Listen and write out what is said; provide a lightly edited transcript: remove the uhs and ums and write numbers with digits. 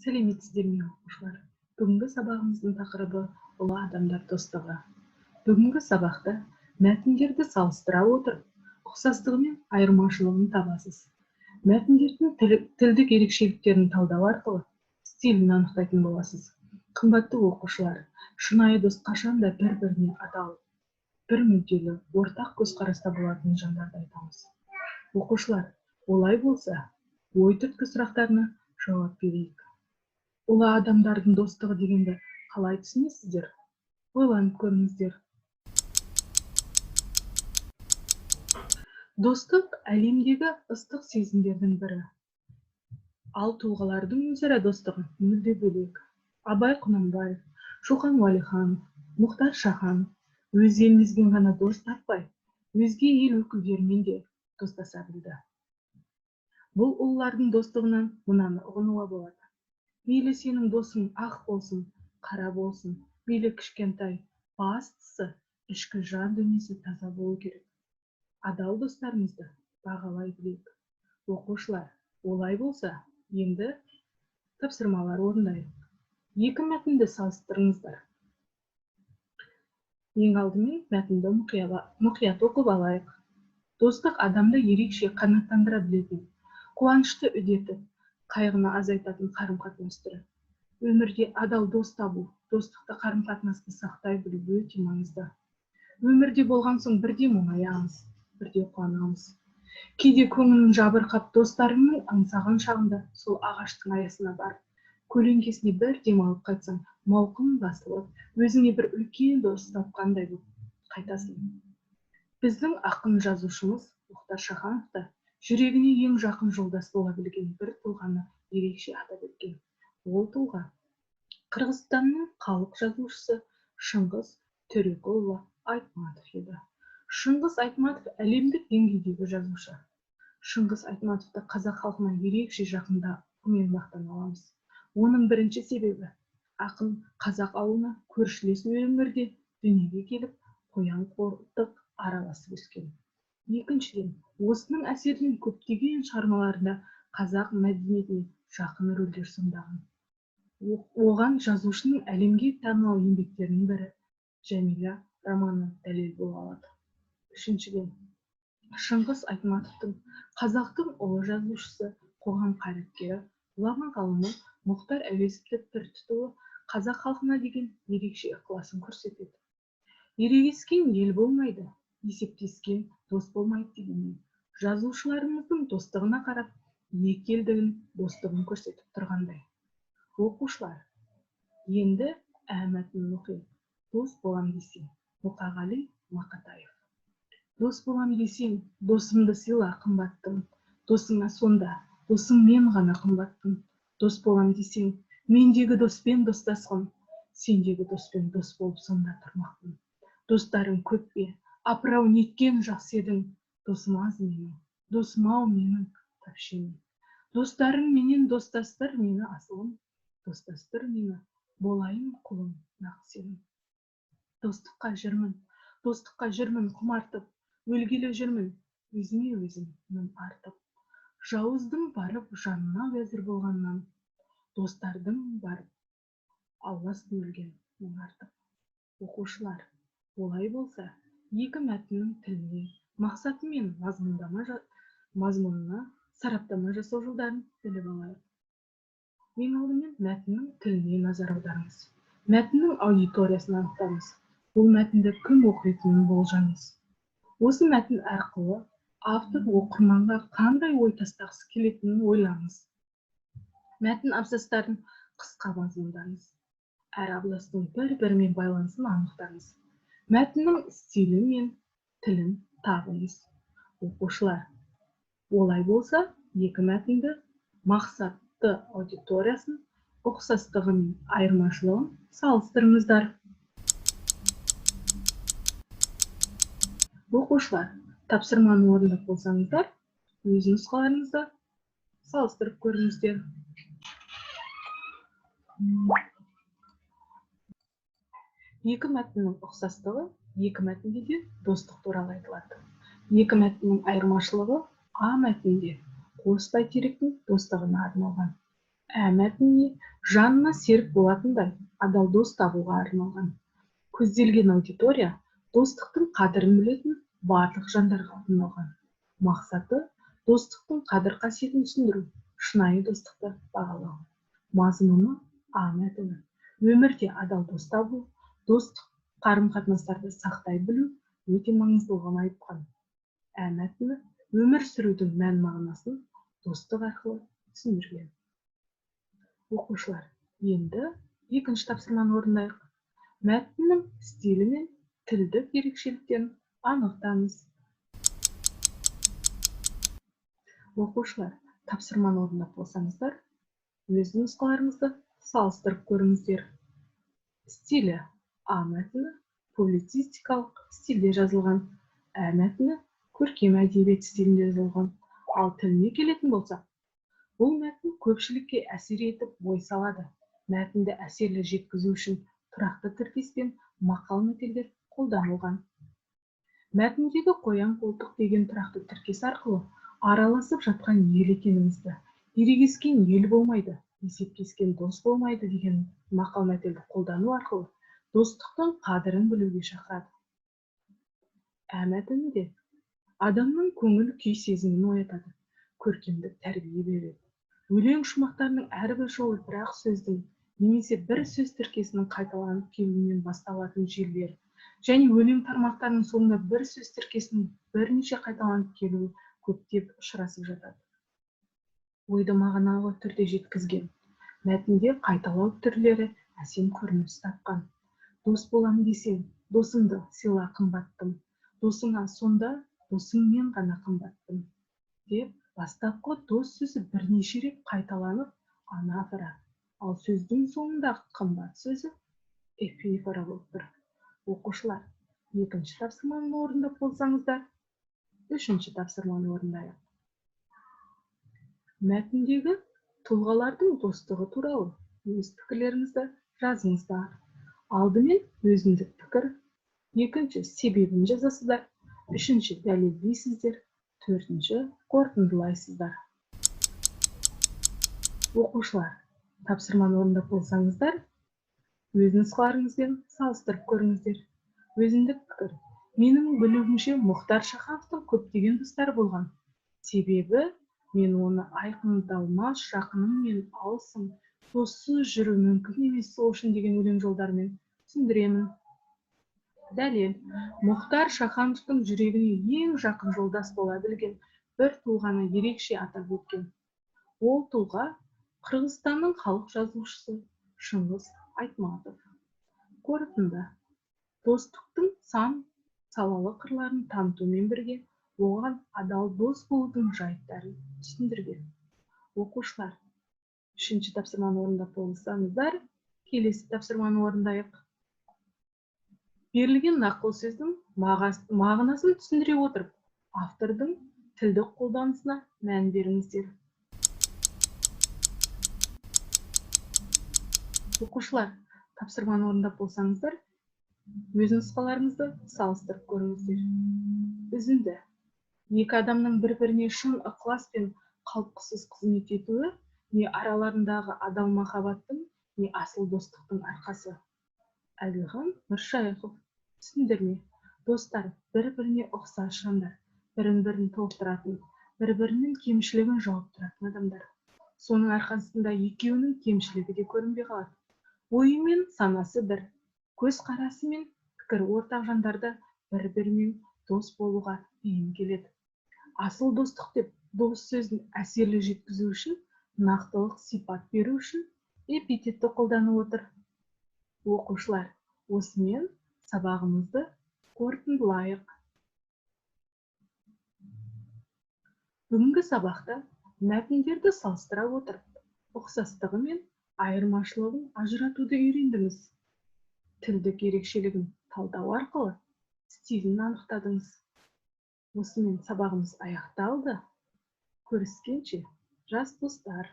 Сәлеметсіздер ме, оқушылар! Бүгінгі сабағымыздың тақырыбы ұлы адамдар достығы. Бүгінгі сабақта мәтіндерді салыстыра отырып, ұқсастығы мен айырмашылығын табасыз. Мәтіндердің тілдік ерекшеліктерін талдау арқылы стилін анықтайтын боласыз. Қымбатты оқушылар, шынайы дос қашанда бір-біріне адал, бір мүдделі, ортақ көзқараста болатын жандарды айтамыз. Оқушылар, олай болса, ой түрткі сұрақтарына жауап берейік. Ұлы адамдардың достығы дегенді қалай түсінесіздер? Ойланып көріңіздер. Достық әлемдегі ыстық сезімдердің бірі. Ал тұлғалардың өзара достығы мүлде бөлек. Абай Құнанбаев, Шоқан Уәлиханов, Мұхтар Шаханов өз елімізбен ғана дос таппай, өзге ел өкілдерімен де достаса білді. Бұл ұлылардың достығынан мынаны ұғынуға болады. Мейлі сенің досың ақ болсын, қара болсын, мейлі кішкентай, бастысы ішкі жан дүниесі таза болу керек. Адал достарымызды бағалай білейік. Оқушылар, олай болса, енді тапсырмалар орындайық. Екі мәтінді салыстырыңыздар. Ең алдымен мәтінді мұқият оқып алайық. Достық адамды ерекше қанаттандыра білетін, қуанышты үдетіп, қайғыны азайтатын қарым-қатынас түрі. Өмірде адал дос табу, достықты қарым-қатынасты сақтай білу өте маңызды. Өмірде болған соң бірде мұңаямыз, бірде қуанамыз. Кейде көңілің жабырқап, достарыңның аңсаған шағында сол ағаштың аясына барып, көлеңкесіне бір демалып қайтсаң, мауқың басылып, өзіңе бір үлкен дос тапқандай болып қайтасың. Біздің ақын жазушымыз Мұхтар Шаханов та жүрегіне ең жақын жолдас бола білген бір тұлғаны ерекше атап өткен. Ол тұлға Қырғызстанның халық жазушысы Шыңғыс Төреқұлұлы Айтматов еді. Шыңғыс Айтматов әлемдік деңгейдегі жазушы. Шыңғыс Айтматовты қазақ халқына ерекше жақындығымен мақтана аламыз. Оның бірінші себебі ақын қазақ ауылына көршілес өңірде дүниеге келіп, қоян қолтық араласып өскен. Екіншіден, осының әсерінен көптеген шығармаларында қазақ мәдениетіне жақын рөлдер сомдаған. Оған жазушының әлемге танымал еңбектерінің бірі Жәмила романы дәлел бола алады. Үшіншіден, Шыңғыс Айтматовтың қазақтың ұлы жазушысы, қоғам қайраткері, ғұлама ғалымы Мұхтар Әуезовті пір тұтуы қазақ халқына деген ерекше ықыласын көрсетеді. Ерегескен ел болмайды, есептескен дос болмайды дегенмен, жазушыларымыздың достығына қарап, екі елдің достығын көрсетіп тұрғандай. Оқушылар, енді ә мәтінін оқиық. Дос болам десең, Мұқағали Мақатаев. Дос болам десең, досымды сыйла қымбаттым, досыңа сонда, досың мен ғана қымбаттым. Дос болам десең, мендегі доспен достасқын, сендегі доспен дос болып сонда тұрмақпын. Достарың көп пе, апырау неткен жақсы едің, досым аз менің, досым ау менің тапшенім. Достарың менен достастыр мені асылым, достастыр мені, болайын құлың нақ сенің. Достыққа жүрмін, достыққа жүрмін құмартып, өлгелі жүрмін, өзіме өзім мін артып. Жауыздың барып жанына уәзір болғаннан, достардың барып алласын өлген мың артық. Оқушылар, олай болса, екі мәтіннің тіліне, мақсаты мен мазмұнына сараптама жасау жолдарын біліп алайық. Ең алдымен мәтіннің тіліне назар аударыңыз. Мәтіннің аудиториясын анықтаңыз. Бұл мәтінді кім оқитынын болжаңыз. Осы мәтін арқылы автор оқырманға қандай ой тастағысы келетінін ойлаңыз. Мәтін абзацтарын қысқа мазмұндаңыз. Әр абзацтың бір-бірімен байланысын анықтаңыз. Мәтіннің стилі мен тілін табыңыз. Оқушылар, олай болса, екі мәтінді мақсатты аудиториясын, ұқсастығы мен айырмашылығын салыстырыңыздар. Оқушылар, тапсырманы орындап болсаңыздар, өз нұсқаларыңызды салыстырып көріңіздер. Екі мәтіннің ұқсастығы, екі мәтінде де достық туралы айтылады. Екі мәтіннің айырмашылығы А мәтінде қос бәйтеректің достығына арналған. Ә мәтініне Жанына серік болатындай адал дос табуға арналған. Көзделген аудитория достықтың қадірін білетін барлық жандарға арналған. Мақсаты достықтың қадір-қасиетін түсіндіру, шынайы достықты бағалау. Мазмұны А мәтіні. Өмірде адал дос табу, достық қарым-қатынастарды сақтай білу өте маңыздылығын айтқан. Ә мәтіні өмір сүрудің мән-мағынасын достық арқылы түсіндірген. Оқушылар, енді екінші тапсырманы орындайық. Мәтіннің стилі мен тілдік ерекшеліктерін анықтаңыз. Оқушылар, тапсырманы орындап болсаңыздар, өз нұсқаларыңызды салыстырып көріңіздер. Стилі А мәтіні публицистикалық стилде жазылған, Ә мәтіні көркем әдебиет стилінде жазылған. Ал тіліне келетін болсақ, бұл мәтін көпшілікке әсер етіп ой салады. Мәтінді әсерлі жеткізу үшін тұрақты тіркес пен мақал-мәтелдер қолданылған. Мәтіндегі қоян қолтық деген тұрақты тіркес арқылы араласып жатқан ел екенімізді, ерегескен ел болмайды, есептескен дос болмайды деген мақал-мәтелді қолдану арқылы достықтың қадірін білуге шақырады. Ә мәтінінде адамның көңіл күй сезімін оятады, көркемдік тәрбие береді. Өлең шумақтарының әрбір жолы бір-ақ сөздің немесе бір сөз тіркесінің қайталанып келуімен басталатын желілер және өлең тармақтарының соңында бір сөз тіркесінің бірнеше қайталанып келуі көптеп ұшырасып жатады. Ойды мағыналы түрде жеткізген. Мәтінде қайталау түрлері әсем көрініс тапқан. Дос болам десең, досыңды сыйла қымбаттым, досыңа сонда досыңмен ғана қымбаттым деп бастапқы дос сөзі бірнеше рет қайталанып анафора, ал сөздің соңындағы қымбат сөзі эпифора болып тұр. Оқушылар, екінші тапсырманы орындап болсаңыздар, үшінші тапсырманы орындайық. Мәтіндегі тұлғалардың достығы туралы өз пікірлеріңізді жазыңыздар. Алдымен өзіндік пікір, екінші себебін жазасыздар, үшінші дәлелдейсіздер, төртінші қорытындылайсыздар. Оқушылар, тапсырманы орындап болсаңыздар, өз нұсқаларыңызбен салыстырып көріңіздер. Өзіндік пікір. Менің білуімше, Мұхтар Шахановтың көптеген достары болған. Себебі мен оны айқындалмас жақыным мен алысым, доссыз жүру мүмкін емес сол үшін деген өлең жолдарымен түсіндіремін. Дәлел. Мұхтар Шахановтың жүрегіне ең жақын жолдас бола білген бір тұлғаны ерекше атап өткен. Ол тұлға Қырғызстанның халық жазушысы Шыңғыс Айтматов. Қорытынды. Достықтың сан салалы қырларын танытумен бірге оған адал дос болудың жайттарын түсіндірген. Оқушылар, үшінші тапсырманы орындап болсаңыздар, келесі тапсырманы орындайық. Берілген нақыл сөздің мағынасын түсіндіре отырып, автордың тілдік қолданысына мән беріңіздер. Оқушылар, тапсырманы орындап болсаңыздар, өз нұсқаларыңызды салыстырып көріңіздер. Үзінді. Екі адамның бір-біріне шын ықылас пен қалтқысыз қызмет етуі не араларындағы адал махаббаттың, не асыл достықтың арқасы. Әділхан Міршайықов. Түсіндірме. Достар бір-біріне ұқсас жандар, бірін-бірін толықтыратын, бір-бірінің кемшілігін жауып тұратын адамдар. Соның арқасында екеуінің кемшілігі де көрінбей қалады. Ойы мен санасы бір, көзқарасы мен пікірі ортақ жандарда бір-бірімен дос болуға бейім келеді. Асыл достық деп дос сөзін әсерлі жеткізу үшін, нақтылық сипат беру үшін эпитетті қолданып отыр. Оқушылар, осымен сабағымызды қорытындылайық. Бүгінгі сабақта мәтіндерді салыстыра отырып, ұқсастығы мен айырмашылығын ажыратуды үйрендіңіз. Тілдік ерекшелігін талдау арқылы стилін анықтадыңыз. Осымен сабағымыз аяқталды. Көріскенше, жас достар!